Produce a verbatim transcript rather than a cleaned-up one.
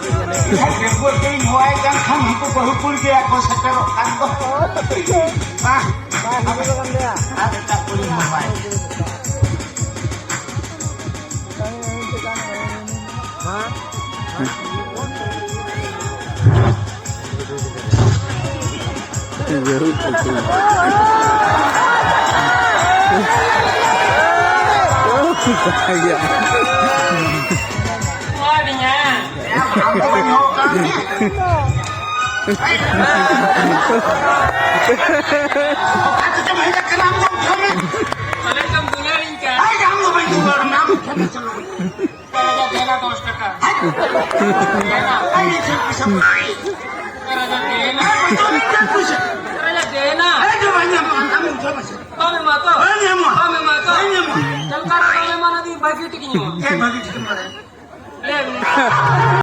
ᱰᱟᱺᱜᱩᱣᱟᱹ ᱠᱩᱲᱤᱧ ᱦᱚᱦᱚᱣᱟᱭ ᱠᱟᱱ ᱠᱷᱟᱱ ᱩᱱᱠᱩ ᱵᱟᱹᱦᱩ ᱠᱩᱲᱤ ᱜᱮ ᱟᱠᱚ ᱥᱮᱴᱮᱨᱚᱜ ᱠᱟᱱ ᱫᱚ᱾ ᱵᱟᱝ, ᱟᱨ ᱮᱴᱟᱜ ᱠᱩᱲᱤᱧ ᱦᱚᱦᱚᱣᱟᱭ᱾ ᱨᱟᱡᱟ ᱫᱮᱱᱟ ᱫᱚᱥ ᱴᱟᱠᱟ᱾ ᱨᱟᱡᱟ ᱫᱮᱱᱟ᱾ ᱨᱟᱡᱟ ᱫᱮᱱᱟ᱾ ᱵᱟᱢ ᱮᱢᱟ ᱛᱚ? ᱵᱟᱢ ᱮᱢᱟ ᱛᱚ? ᱪᱮᱫ ᱞᱮᱠᱟ ᱨᱮ ᱵᱟᱢ ᱮᱢᱟ? ᱚᱱᱟ ᱫᱚ ᱵᱷᱟᱹᱜᱤ ᱴᱷᱤᱠ ᱤᱧ ᱮᱢᱟ᱾ ᱞᱟᱹᱭ ᱢᱮ᱾